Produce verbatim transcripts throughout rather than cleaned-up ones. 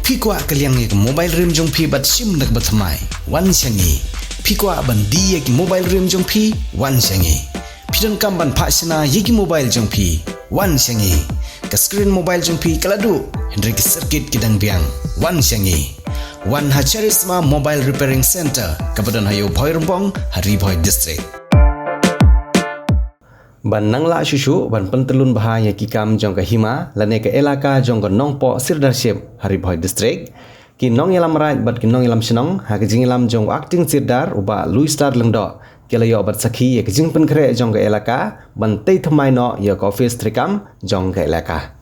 Phi kwah ka liang ïa ka mobile rim jong phi bad shim da kaba thymmai? Wan sha ngi. Phi kwah ban die ïa ki mobile rim jong phi? Wan sha ngi. Phi donkam ban phah shna ïa ki mobile jong phi? Wan sha ngi. Ka screen mobile jong phi ka la duh, hynrei ki circuit ki dang biang. Wan sha ngi. Wan ha Charisma Mobile Repairing Center, kaba don ha Ïewbhoi Rymbong, ha Ri Bhoi District. Ban nang lah shuh shuh ban pyntyllun bha ïa ki kam jong ka hima lane ka elaka jong ka Nongpoh Sirdarship ha Ri Bhoi District, ki nongïalam raid bad ki nongïalam shnong ha ka jingïalam jong u Acting Sirdar u Bah Louis Star Lyngdoh ki la ïoh ban sakhi ïa ka jingpynkhreh jong ka elaka ban tei thymmai noh ïa ka office treikam jong ka elaka.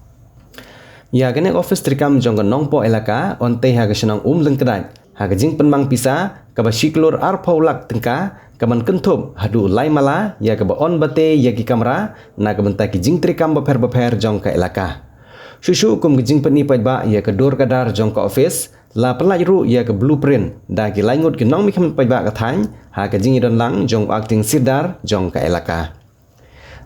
Ïa kane ka office treikam jong ka Nongpoh elaka yn tei ha ka shnong Umlyngkdait ha ka jingpynmang pisa kaba shi klur arphew lak tyngka, kaban kynthup haduh lai mala ïa kaba yn bate ïa ki kamra na ka bynta ki jingtreikam bapher bapher jong ka elaka. Shuh shuh kum ka jingpyni paidbah ïa ka dur ka dar jong ka office, la pyllait ruh ïa ka blueprint da ki lai ngut ki nongmihkhmat paidbah ka thaiñ ha ka jingïadon lang jong u Acting Sirdar jong ka elaka.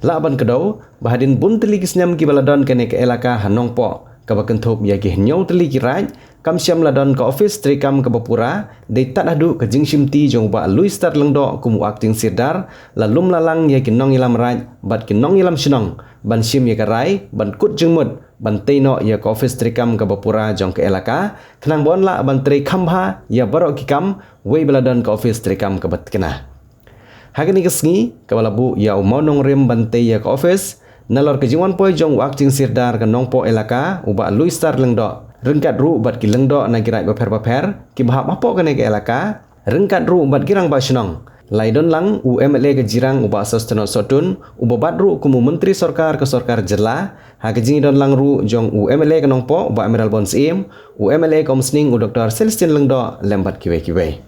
Lah ban kdew ba hadien bun tylli ki snem kiba la don kane ka elaka ha Nongpoh, kaba kynthup ïa ki hynñiew tylli ki raid, kam shym la don ka office treikam kaba pura, dei tad haduh ka jingshimti jong u Bah Louis Star Lyngdoh kum u Acting Sirdar, la lum la lang ïa ki nongïalam raid bad ki nongïalam shnong ban shim ïa ka rai ban kut jingmut ban tei noh ïa ka office treikam kaba pura jong ka elaka, khnang ba yn lah ban trei kham bha ïa baroh ki kam wei ba la don ka office treikam kaba tikna. Ha kane ka sngi kaba la buh ïa u mawnongrim ban tei ïa ka office, nalor ka jingwan poi jong u Acting Sirdar ka Nongpoh elaka u Bah Louis Star Lyngdoh, ryngkat ruh bad ki lyngdoh na ki raid bapher bapher kiba hap hapoh kane ka elaka, ryngkat ruh bad ki rangbah shnong, la ïadon lang u M L A ka Jirang u Bah Sosthenus Sohtun, uba bat ruh kum u Myntri Sorkar ka Sorkar Jylla, ha ka jingïadon lang ruh jong u M L A ka Nongpoh u Bah Emeraldbon Syiem, u M L A ka Umsning u Doktor Celestine Lyngdoh lem bad kiwei kiwei.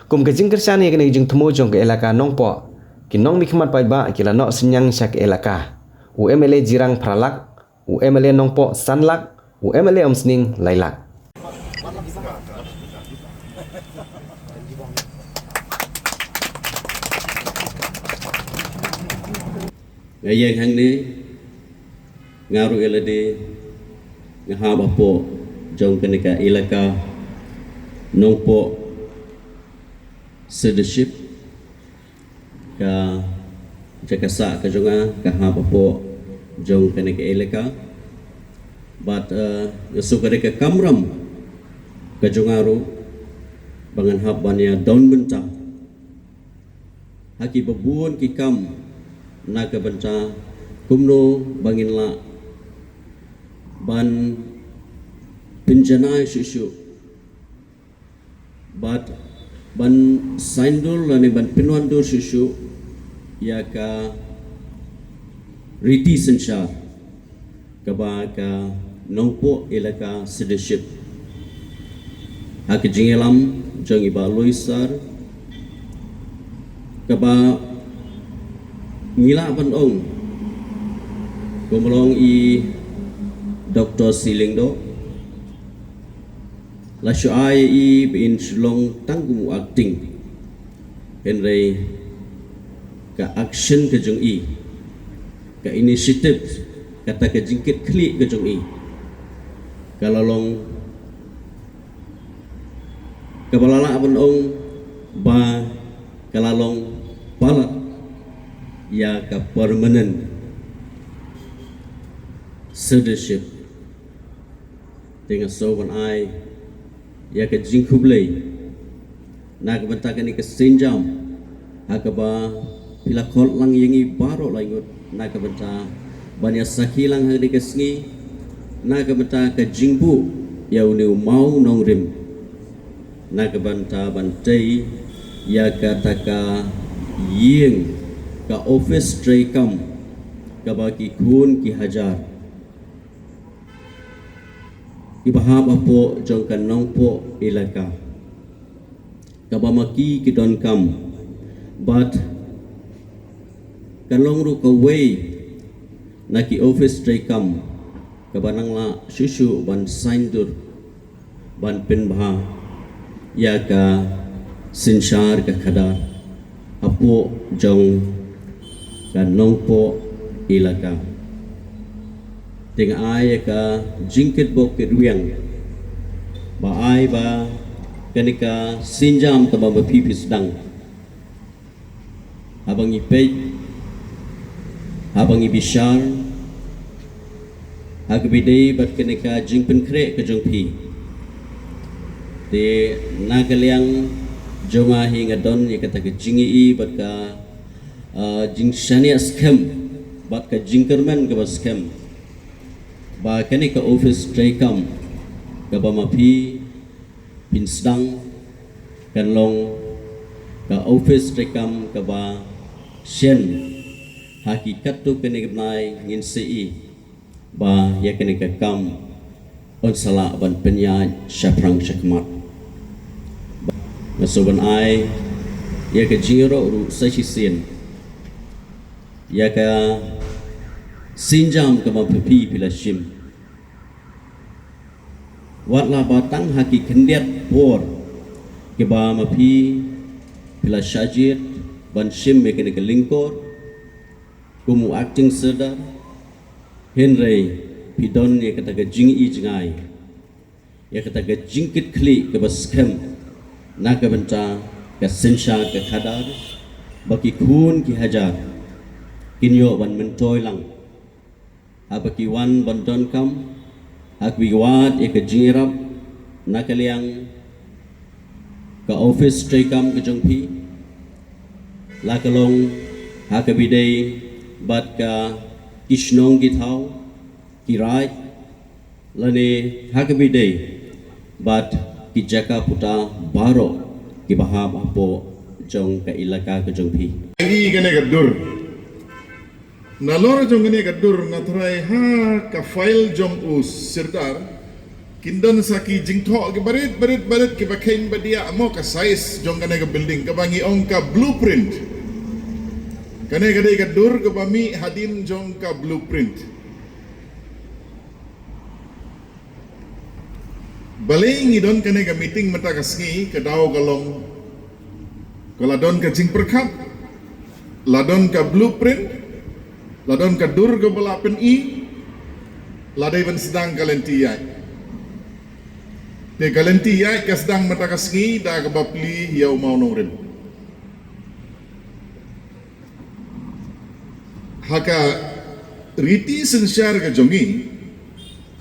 Kum ka jingkyrshan ïa kane ka jingthmu jong ka elaka Nongpoh, ki nongmihkhmat paidbah ki la noh synñiang sha ka elaka. U M L A Jirang phra lak, u M L A Nongpoh san lak, u M L A Umsning lai lak. Nga ïeng hangne, nga ruh ïa lade nga hap hapoh jong kane ka elaka Nongpoh Sirdarship, ka jaka sah ka jong nga ka hap hapoh jong kane ka elaka. Bad, eh, nga sngew ka dei ka kamram ka jong nga ruh ba ngan hap ban ïa don bynta ha kiba bun ki kam na ka bynta kumno ba ngin lah ban pynjanai shuh shuh bad ban saindur lane ban pynwandur shuh shuh ïa ka riti synshar kaba ka Nongpoh Elaka Sirdarship. Ha ka jingïalam jong i Bah Louis Sar, kaba ngi lah ban ong, kumba long i Doktor C. Lyngdoh, la shu ai ïa i ba in shu long tang kum u acting. Hynrei ka action ka jong i, ka initiative, kata ka jingkit khlieh ka jong i, ka la long kaba la lah ban ong ba ka la long palat ïa ka permanent sirdarship. Te nga sngew ban ai ïa ka jingkhublei na ka bynta kane ka sienjam ha kaba phi la khot lang ïa ngi baroh lai ngut na ka bynta ban ïa sakhi lang ha kane ka sngi na ka bynta ka jingbuh ïa une u mawnongrim na ka bynta ban tei ïa kata ka ïing, ka office treikam kaba ki khun ki hajar kiba hap hapoh jong ka Nongpoh Elaka, kaba ma ki ki donkam bad ka long ruh kawei na ki office treikam kaba nang lah shuh shuh ban saindur ban pynbha ïa ka synshar ka khadar hapoh jong ka Nongpoh Elaka. Te nga ai ïa ka jingkitbok kitrwiang Ba ai ba kane ka sienjam kaba ma phi phi sdang, haba ngi peit, haba ngi bishar, ha kaba ïadei bad kane ka jingpynkhreh ka jong phi. Te na ka liang jong nga hi nga don ïa kata ka jingïohi bad ka, ah, jingshaniah skhem bad ka jingkyrmen kaba skhem ba kane ka office treikam kaba ma phi phin sdang kan long ka office treikam kaba shen ha ki katto katne ki bnai ngin sa ïohi ba ïa kane ka kam yn sa lah ban pynïaid shaphrang shakhmat. Nga sngewbha ban ai ïa ka jingïaroh ruh sa shisien ïa ka sienjam kaba ma phi phi la shim. Wat la ba tang ha ki khyndiat por kiba ma phi phi la shah jied ban shim ïa kane ka lyngkor kum u acting sirdar, hynrei phi don ïa kata ka jingïohi jngai, ïa kata ka jingkitkhlieh kaba skhem na ka bynta ka synshar ka khadar, ba ki khun ki hajar kin ïoh ban myntoi lang haba ki wan ban donkam, ha kaba ki wad ïa ka jingïarap na ka liang ka office treikam ka jong phi, la ka long ha kaba ïadei bad ka ki shnong ki thaw, ki raid, lane ha kaba ïadei bad ki jaka puta baroh kiba hap hapoh jong ka ilaka ka jong phi. Ïa kane ka dur. Nalor jong kane ka dur nga tharai ha ka file jong u sirdar kin don sa ki jingthoh kiba rit ba rit ba rit kiba kheiñ ba diah mo, ka size jong kane ka building kaba ngi ong ka blueprint. Kane ka dei ka dur kaba mih hadien jong ka blueprint. Balei ngi don kane ka meeting mynta ka sngi, ka daw ka long ka la don ka jingpyrkhat, la don ka blueprint, la don ka dur kaba la pyni, la dei ban sdang ka lynti ïaid. Te ka lynti ïaid ka sdang mynta ka sngi da kaba plie ïa u mawnongrim. Ha ka riti synshar ka jong ngi,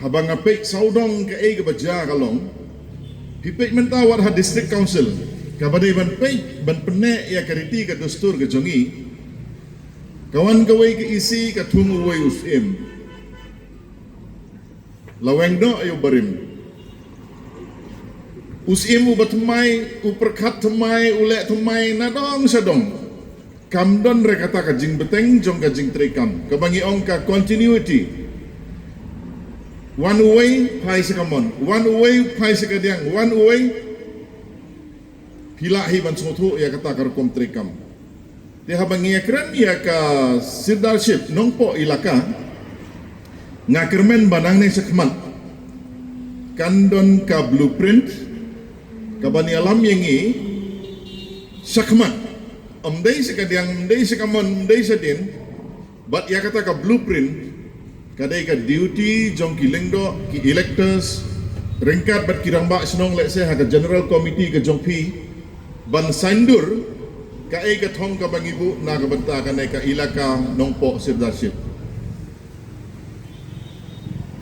haba nga peit sawdong kaei kaba jia ka long, phi peit mynta wat ha District Council kaba dei ban peit ban pynneh ïa ka riti ka dustur ka jong ngi, ka wan kawei ka E C ka thung uwei u syiem. La weng noh ïa u barim. U syiem uba thymmai, u pyrkhat thymmai, u leh thymmai, na dong sha dong. Kam don re kata ka jingbteng jong ka jingtreikam kaba ngi ong ka continuity. Wan uwei phai sha kamon, wan uwei phai sha kadiang, wan uwei. Phi lah hi ban sngewthuh ïa kata ka rukom treikam. Te haba ngi ïakren ïa ka sirdarship Nongpoh Elaka, nga kyrmen ba nangne shakhmat kan don ka blueprint kaban ïalam ïa ngi shakhmat. Ym dei sha kadiang, ym dei sha kamon, ym dei shadien. Bad ïa kata ka blueprint ka dei ka duty jong ki lyngdoh, ki electors, ryngkat bad ki rangbah shnong lehse ha ka general committee ka jong phi, ban saindur kaei ka thong kaba ngi buh na ka bynta kane ka Elaka Nongpoh Sirdarship.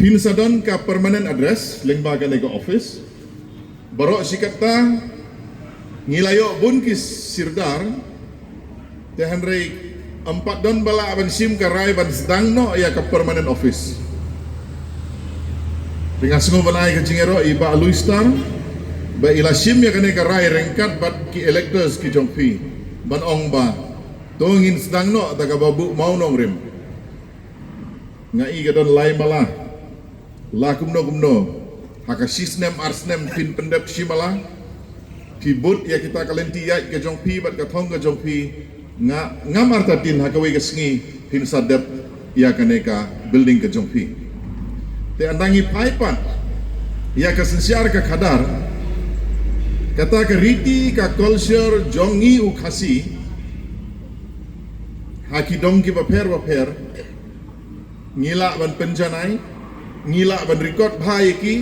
Phin sa don ka permanent address lyngba kane ka office. Baroh shi katta ngi la ïoh bun ki sirdar, te hynrei ym pat don ba lah ban shim ka rai ban sdang noh ïa ka permanent office. Te nga sngew ban ai ka jingïaroh ïa i Bah Louis Star ba i la shim ïa kane ka rai ryngkat bad ki electors ki jong phi, ban ong ba to ngin sdang noh da kaba buh mawnongrim. Nga i ka don lai mala, la kumno kumno, ha ka shi snem ar snem phin pyndep shi mala. Phi bud ïa kita ka lynti ïaid ka jong phi bad ka thong ka jong phi. Nga, ngam artatien ha kawei ka sngi phin sa dep ïa kane ka building ka jong phi. Te ynda ngi phai pat ïa ka synshar ka khadar, kata ka riti ka culture jong ngi u Khasi ha ki dong kiba pher ba pher, ngi lah ban pynjanai, ngi lah ban record bha ïa ki,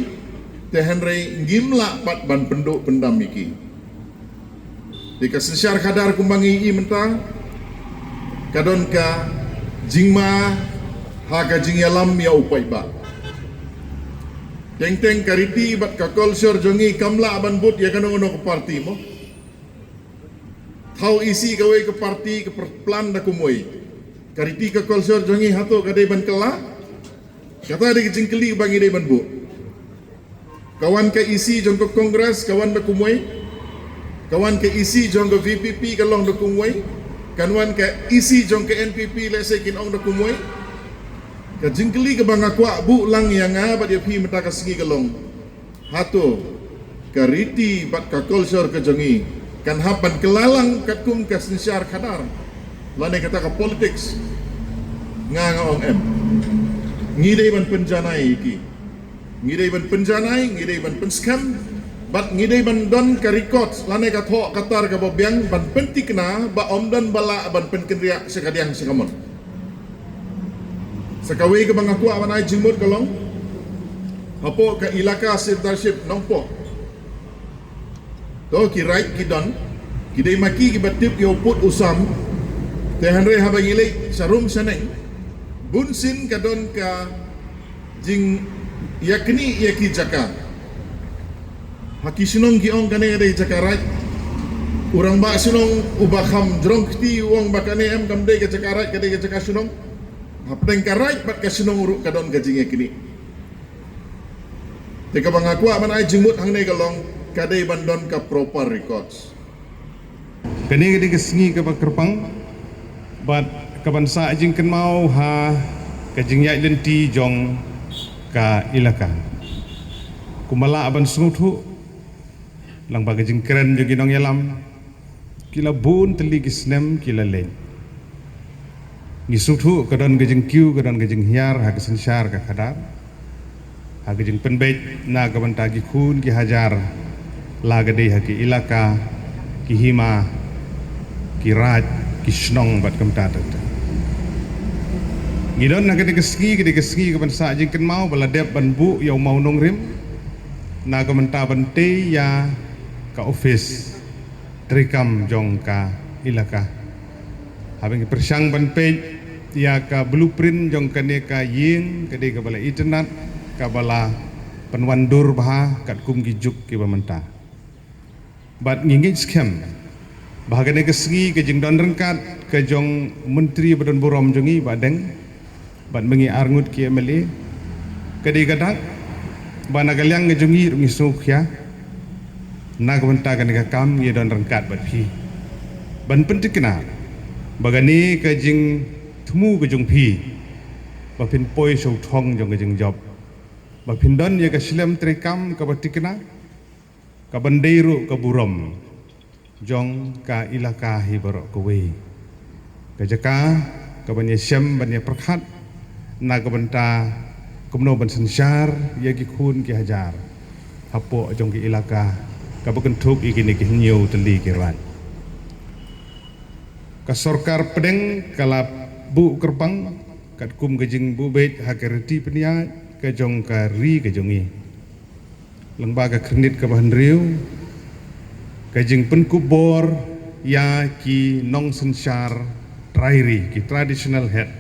Te hynrei ngim lah pat ban pynduh pyndam ïa ki. Te ka synshar khadar kumba ngi ïohi mynta ka don ka jingma ha ka jingïalam ïa u paidbah. Teng teng ka riti bad ka culture jong ngi kam lah ban bud ïa kano kano ka parti mo. Thaw isi kawei ka parti ka plan da kumwei. Ka riti ka culture jong ngi hato ka dei ban kylla. Kata dei ka jingkylli ba ngi dei ban buh. Ka wan ka isi jong ka Congress ka wan da kumwei. Ka wan ka isi jong ka V P P ka long da kumwei. Kan wan ka isi jong ka N P P lehse kin ong da kumwei. Ka jingkylli kaba nga kwah buh lang ïa nga bad ïa phi mynta ka sngi ka long, hato ka riti bad ka culture ka jong ngi kan hap ban kylla lang katkum ka synshar khadar lane kata ka politics? Nga nga ong em. Ngi dei ban pynjanai ïa ki. Ngi dei ban pynjanai, ngi dei ban pynskhem bad ngi dei ban don ka record lane ka thoh ka tar kaba biang ban pynthikna ba ym don ba lah ban pynkynriah sha kadiang sha kamon. Sa kawei kaba nga kwah ban ai jingmut ka long, hapoh ka Elaka Sirdarship Nongpoh, to ki raid ki don, ki dei ma ki kiba tip ïa u pud u sam. Te hynrei haba ngi leit sharum shaneng, bunsien ka don ka jingïaknieh ïa ki jaka. Ha ki shnong ki ong kane ka dei jaka raid. U rangbah shnong uba kham jrong kti u ong ba kane em kam dei ka jaka raid, ka dei ka jaka shnong. Hapdeng ka raid bad ka shnong ruh ka don ka jingïaknieh. Te kaba nga kwah ban ai jingmut hangne ka long, ka dei ban don ka proper records. Kane ka dei ka sngi kaba kyrpang bad kaban sah jingkynmaw ha ka jingïaid lynti jong ka Elaka. Kumba lah ban sngewthuh, lyngba ka jingkren jong ki nongïalam, ki la bun tylli ki snem ki la leit. Ngi sngewthuh ka don ka jingkiew, ka don ka jinghiar ha ka synshar ka khadar, ha ka jingpynbeit na ka bynta ki khun ki hajar, la ka dei ha ki Elaka, ki hima, ki raid, ki shnong bad kumta ter ter. Ngi don ha kane ka sngi, kane ka sngi kaban sah jingkynmaw ba la dep ban buh ïa u mawnongrim na ka bynta ban tei ïa ka office treikam jong ka Elaka. Haba ngi pyrshang ban peit ïa ka blueprint jong kane ka ïing, ka dei kaba la itynnad, kaba la pynwandur bha katkum ki juk kiba mynta. Bad ngi ngeit skhem ba ha kane ka sngi ka jingdon ryngkat ka jong u Myntri ba don burom jong ngi, Bah Deng, bad ma ngi arngut ki M L A, ka dei ka dak ba na ka liang ka jong ngi ruh ngi sngewkhia na ka bynta kane ka kam, ngi don ryngkat bad phi ban pynthikna ba kane ka jingthmu ka jong phi ba phin poi sha u thong jong ka jingjop, ba phin don ïa ka shlem treikam kaba thikna, kaban dei ruh ka burom jong ka Elaka hi baroh kawei. Ka jaka kaban ïashem ban ïapyrkhat na ka bynta kumno ban synshar ïa ki khun ki hajar hapoh jong ka Elaka kaba kynthup ïa kine ki hynñiew tylli ki raid. Ka sorkar pdeng ka la buh kyrpang katkum ka jingbuh beit ha ka riti pynïaid ka jong ka ri ka jong ngi. Lyngba ka khyrnit kaba hynriew, ka jingpynkup bor ïa ki nongsynshar trai ri, ki traditional head,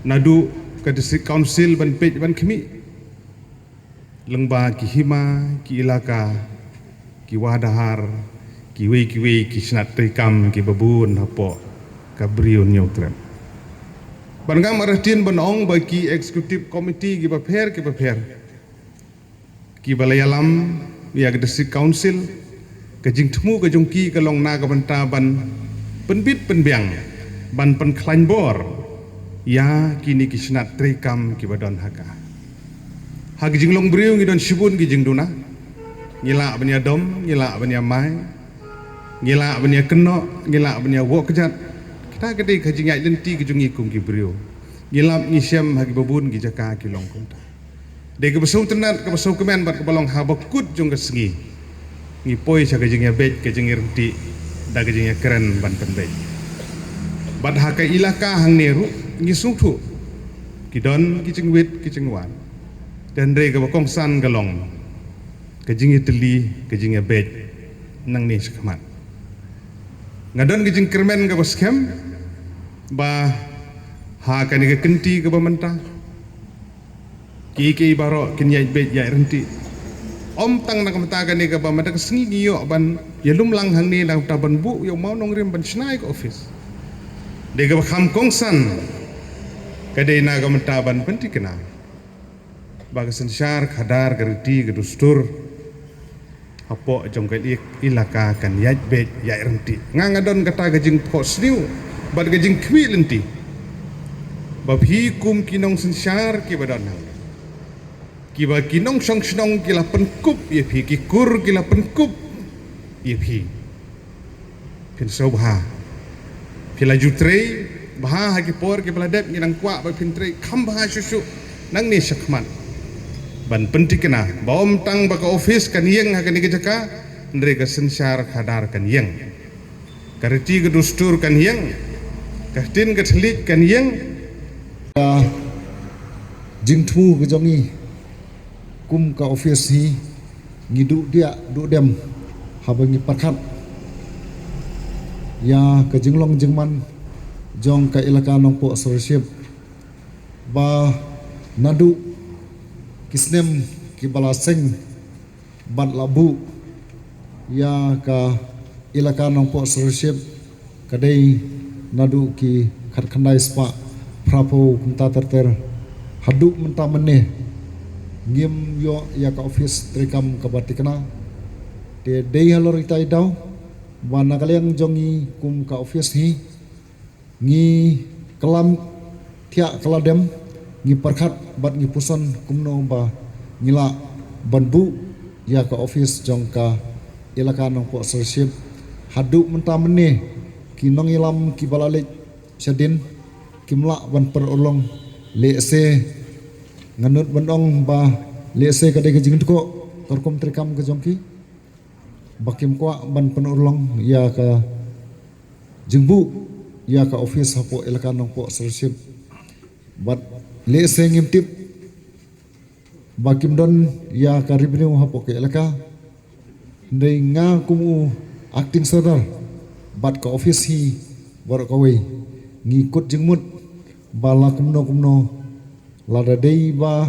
naduh ka District Council ban peit ban khmih, lyngba ki hima, ki Elaka, ki Wahadahar, kiwei kiwei ki snat treikam kiba bun hapoh ka Bri u Hynñiewtrep. Bad ngam artatien ban ong ba ki Executive Committee kiba pher kiba pher kiba la ïalam ïa ka District Council, ka jingthmu ka jong ki ka long na ka bynta ban pynbit pynbiang, ban pynkhlaiñ bor ïa kine ki snat treikam kiba don ha ka. Ha ka jinglong briew ngi don shibun ki jingduna. Ngi lah ban ïadom, ngi lah ban ïamai, ngi lah ban ïakynnoh, ngi lah ban ïawoh kjat. Kita ka dei ka jingïaid lynti ka jong ngi kum ki briew. Ngi lap ngi shem ha kiba bun ki jaka ki long kumta. Dei kaba sngewtynnat, kaba sngewkmen bad kaba long ha bakut jong ka sngi, ngi poi sha ka jingïabeit, ka jingïarynti da ka jingïakren ban pynbeit. Bad ha ka Elaka hangne ruh ngi sngewthuh ki don ki jingwit ki jingwan. Te hynrei kaba kongsan ka long ka jingïatylli, ka jingïabeit nangne shakhmat. Nga don ka jingkyrmen kaba skhem ba ha kane ka kynti kaba mynta, kiei kiei baroh kin ïaid beit ïaid ryntih. Ym tang na ka bynta kane kaba mynta ka sngi ngi ïoh ban ïalum lang hangne na ka bynta ban buh ïa u mawnongrim ban shna ïa ka office. Dei kaba kham kongsan ka dei na ka bynta ban pynthikna ba ka synshar khadar, ka riti ka dustur hapoh jong ka i-, ilaka kan ïaid beit ïaid ryntih. Nga nga don kata ka jingphohsniew bad ka jingkhmih lynti ba phi kum ki nongsynshar kiba don hangne, kiba ki nongshong shnong ki la pynkup ïa phi, ki kur ki la pynkup ïa phi. Phin sngewbha. Phi la ju trei bha ha ki por kiba la dep, ngi nang kwah ba phin trei kham bha shuh shuh nangne shakhmat ban pynthikna ba ym tang ba ka office kan ïeng ha kane ka jaka, hynrei ka synshar khadar kan ïeng, ka riti ka dustur kan ïeng, ka ktien ka thylliej kan ïeng. Ka jingthmu ka jong ngi kum ka office hi, ngi duh diah duh dem haba ngi pyrkhat ïa ka jinglong jingman jong ka ilaka Nongpoh Syrship, ba naduh ki snem kiba la seng bad la buh ïa ka ilaka Nongpoh Syrship, ka dei naduh ki khatkhyndai spah phraphew kumta ter ter. Haduh mynta mynne ngim ïoh ïa ka office treikam kaba thikna. Te dei halor ita i daw ba na ka liang jong ngi kum ka office hi, ngi kylla thiah kylla dem, ngi pyrkhat bad ngi puson kumno ba ngi lah ban buh ïa ka office jong ka ilaka Nongpoh Syrship. Haduh mynta mynne ki nongïalam kiba la leit shadien kim lah ban pynurlong. Lehse nga nud ban ong ba lehse ka dei ka jingdkoh ka rukom treikam ka jong ki ba kim kwah ban pynurlong ïa ka jingbuh ïa ka office hapoh ilaka Nongpoh Syrship. Bad lehse ngim tip ba kim don ïa ka revenue hapoh ka ilaka. Hynrei nga kum u acting sordar bad ka office hi baroh kawei, ngi kut jingmut ba la kumno kumno, lada dei ba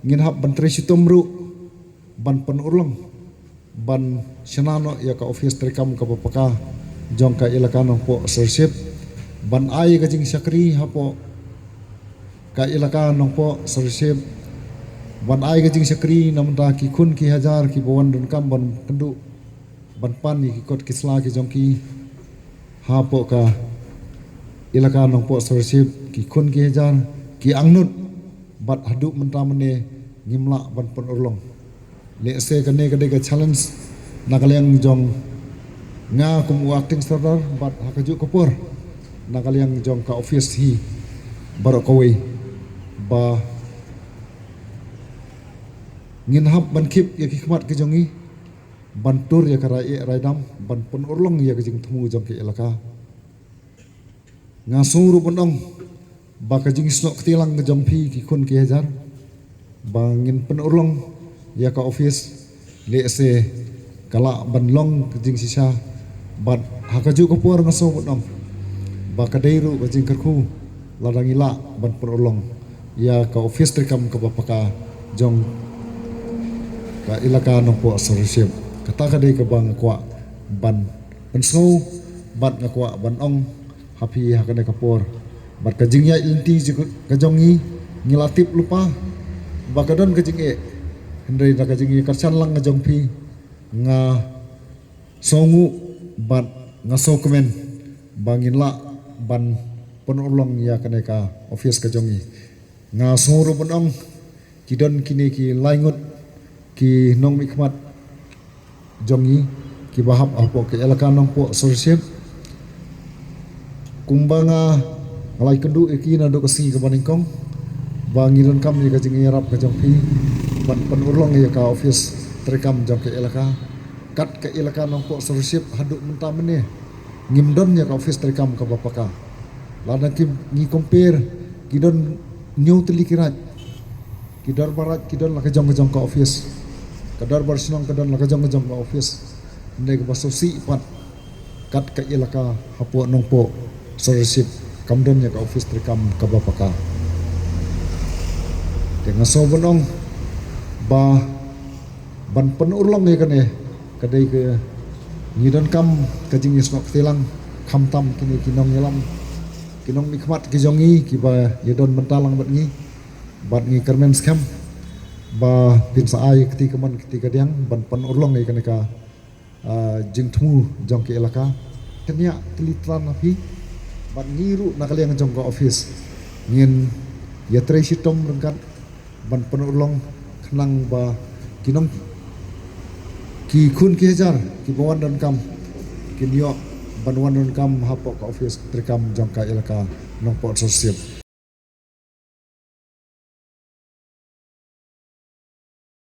ngin hap ban trei shitom ruh ban pynurlong ban shna noh ïa ka office treikam kaba paka jong ka ilaka Nongpoh Syrship, ban ai ka jingshakri hapoh ka ilaka Nongpoh Syrship, ban ai ka jingshakri na bynta ki khun ki hajar kiba wan donkam ban kynduh ban pan ïa ki kot ki sla ki jong ki hapoh ka ilaka Nongpoh Syrship, ki khun ki hajar ki angnud. Bad haduh mynta mynne ngim lah ban pynurlong. Lehse kane ka dei ka challenge na ka liang jong nga kum u acting sordar bad ha kajuh ka por na ka liang jong ka office hi baroh kawei, ba ngin hap ban kip ïa ki khmat ki jong ngi ban tur ïa ka rai eh rai dam ban pynurlong ïa ka jingthmu jong ka ilaka. Nga sngew ruh ban ong ba ka jingsnoh kti lang ka jong phi ki khun ki hajar ba ngin pynurlong ïa ka office, lehse ka lah ban long ka jingshisha. Bad ha kajuh ka por nga sngew ban ong ba ka dei ruh ka jingkyrkhu lada ngi lah ban pynurlong ïa ka office treikam kaba paka jong ka ilaka Nongpoh Syrship. Kata ka dei kaba nga kwah ban pynsngew bad nga kwah ban ong ha phi ha kane ka por. Bad ka jingïaid lynti ka jong ngi, ngi la tip lypa ba ka don ka jingeh, hynrei da ka jingïakyrchan lang ka jong phi, nga sngewnguh bad nga sngewkmen ba ngin lah ban pynurlong ïa kane ka office ka jong ngi. Nga sngew ruh ban ong ki don kine ki lai ngut ki nongmihkhmat jong ngi kiba hap hapoh ka ilaka Nongpoh Syrship. Kumba nga, nga la ïakynduh ïa ki naduh ka sngi kaba nyngkong ba ngi donkam ïa ka jingïarap ka jong phi ban pynurlong ïa ka office treikam jong ka ilaka. Kat ka ilaka Nongpoh Syrship haduh mynta mynne ngim don ïa ka office treikam kaba paka. Lada ki, ngi compare, ki don hynñiew tylli ki raid Ki dorbar ki don la ka jong ka jong ka office. Ka dorbar shnong ka don la ka jong ka jong ka office. Hynrei kaba sngewsih pat kat ka elaka hapoh Nongpoh Sir Rishib kam don ïa ka office treikam kaba paka. Te nga sngew ban ong ba ban pynurlong ïa kane ka dei ka ngi donkam ka jingïasnoh kti lang khamtam kine ki nongïalam ki nongmihkhmat ki jong ngi kiba ïadon bynta lang bad ngi bad ngi kyrmen skhem ba phin sa ai kti kamon kti kadiang ban pynurlong ïa kane ka jingthmu jong ki elaka. Kynja tylli tran na phi bad ngi ruh na ka liang jong ka office ngin ïatrei shitom ryngkat ban pynurlong khnang ba ki nong ki khun ki hajar kiba wan donkam kin ïoh ban wan donkam hapoh ka office treikam jong ka elaka Nongpoh Sir Rishib.